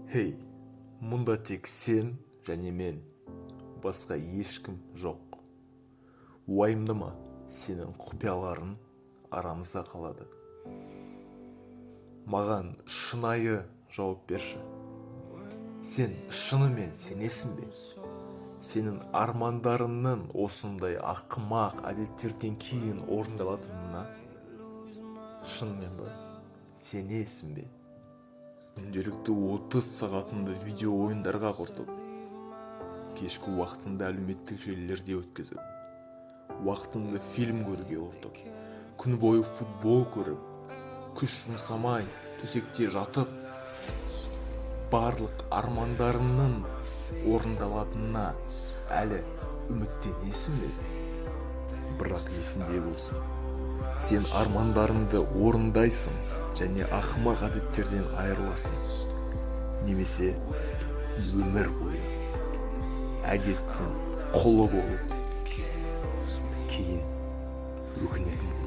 Хей, мұнда тек сен және мен, басқа ешкім жоқ. Уайымдама, сенің құпияларың арамызда қалады. Маған шынайы жауап берші. Сен шынымен сенесің бе, сенің армандарыңның осындай ақымақ әдеттерден кейін орындалатынына? Шынымен ба, сенесің бе? Күнделікті 30 сағатыңды видео ойындарға құртып, кешкі уақытыңды әлеуметтік желілерде өткізіп, уақытыңды фильм көруге құртып, күн бойы футбол көріп, күш жұмсамай төсекте жатып, барлық армандарыңның орындалатынына әлі үміттенесің бе? Бірақ есіңде болсын: сен армандарыңды орындайсың және ақымақ әдеттерден айырыласың немесе өмір бойы әдеттің құлы болып, кейін өкінетін.